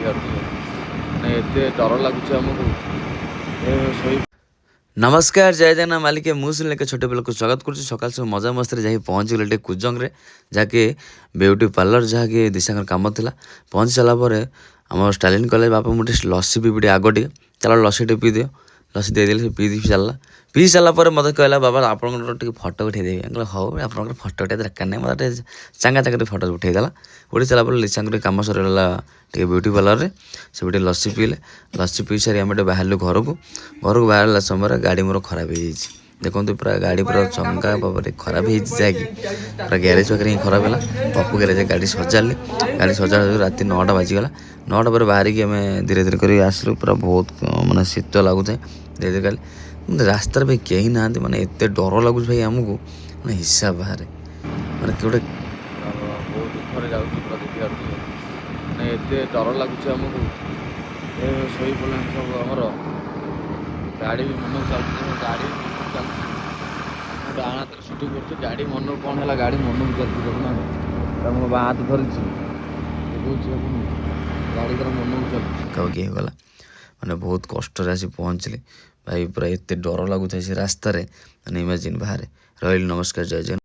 ଦେଖିପାରୁଥିବେ। ମାନେ ଏତେ ଡର ଲାଗୁଛି ଆମକୁ ଏ ଶୋଇ ନମସ୍କାର, ଜୟ ଜଗନ୍ନାଥ ମାଲିକେ। ମୁଁ ସୁନିଲ, ଏକ ଛୋଟ ପିଲାକୁ ସ୍ୱାଗତ କରୁଛି। ସକାଳ ସବୁ ମଜା ମସ୍ତିରେ ଯାଇ ପହଞ୍ଚିଗଲେ ଟିକେ କୁଜଙ୍ଗରେ, ଯାହାକି ବିୟୁଟି ପାର୍ଲର, ଯାହାକି ଦିଶାଙ୍କର କାମ ଥିଲା। ପହଞ୍ଚି ସାରିଲା ପରେ ଆମର ଷ୍ଟାଲିନ୍ କଲେ, "ବାପା, ମୁଁ ଟିକେ ଲସି ପିଇବି ଟିକେ ଆଗ ଟିକେ।" "ଚାଲ, ଲସି ଟିକେ ପିଇ ଦିଅ।" ଲସି ଦେଇଦେଲେ, ସେ ପିଇ ଦେଇ ଚାଲିଲା। ପିଇ ସାରିଲା ପରେ ମୋତେ କହିଲା, "ବାବା, ଆପଣଙ୍କର ଟିକେ ଫଟୋ ଉଠେଇଦେବି।" ମୁଁ କହିଲି, "ହଉ, ଆପଣଙ୍କର ଫଟୋ ଉଠେଇବା ଦରକାର ନାହିଁ।" ମୋତେ ଟିକେ ଚାଙ୍ଗା ଚାଙ୍ଗା ଟିକେ ଫଟୋ ଉଠେଇଦେଲା। ଉଠେଇ ସାରିଲା ପରେ ଲିସାଙ୍କର ଟିକେ କାମ ସରିଗଲା ଟିକେ ବିୟୁଟି ପାର୍ଲରରେ। ସେ ବି ଟିକେ ଲସି ପିଇଲେ। ଲସି ପିଇ ସାରି ଆମେ ଟିକେ ବାହାରିଲୁ ଘରକୁ। ଘରକୁ ବାହାରିଲା ସମୟରେ ଗାଡ଼ି ମୋର ଖରାପ ହେଇଯାଇଛି। ଦେଖନ୍ତୁ, ପୁରା ଗାଡ଼ି ପୁରା ଚଙ୍ଗା ଭାବରେ ଖରାପ ହେଇଛି, ଯାହାକି ପୁରା ଗ୍ୟାରେଜ ପାଖରେ ହିଁ ଖରାପ ହେଲା। ପପୁ ଗ୍ୟାରେଜରେ ଗାଡ଼ି ସଜାଡ଼ିଲେ। ଗାଡ଼ି ସଜାଡ଼ୁ ରାତି 9ଟା ବାଜିଗଲା। 9ଟା ପରେ ବାହାରିକି ଆମେ ଧୀରେ ଧୀରେ କରି ଆସିଲୁ। ପୁରା ବହୁତ ମାନେ ଶୀତ ଲାଗୁଥାଏ। ଧୀରେ ଧୀରେ ଗଲେ, ରାସ୍ତାରେ ଭାଇ କେହି ନାହାନ୍ତି। ମାନେ ଏତେ ଡର ଲାଗୁଛି ଭାଇ ଆମକୁ, ମାନେ ହିସାବ ବାହାରେ। ମାନେ ଗୋଟେ ବହୁତ ଦୁଃଖରେ ଯାଉଛି ପୁରା, ଦେଖିପାରୁଥିବେ। ମାନେ ଏତେ ଡର ଲାଗୁଛି ଆମକୁ। ଏ ଶୋଇପଡ଼ିଲାଣି ସବୁ ଆମର। ଗାଡ଼ି ବି ମନକୁ ଚାଲୁଛି, ଗାଡ଼ି ବି ମନକୁ ଚାଲୁଛି। ମୁଁ ଡାହାଣ ହାତରେ ସୁଟିଂ କରୁଛି। ଗାଡ଼ି ମନକୁ କ'ଣ ହେଲା, ଗାଡ଼ି ମନକୁ ଚାଲୁଛି, ଦେଖୁନାହାନ୍ତି। ମୁଁ ବାଁ ହାତ ଧରିଛି, ଦେଖାଉଛି ଆପଣଙ୍କୁ। ଗାଡ଼ି ତାର ମନକୁ ଚାଲୁଛି। ପାଖାପାଖି ହେଇଗଲା। ମାନେ ବହୁତ କଷ୍ଟରେ ଆସି ପହଞ୍ଚିଲି ଭାଇ। ପୁରା ଏତେ ଡର ଲାଗୁଥାଏ ସେ ରାସ୍ତାରେ, ମାନେ ଇମାଜିନ୍ ବାହାରେ। ରହିଲି, ନମସ୍କାର, ଜୟ ଜଗନ୍ନାଥ।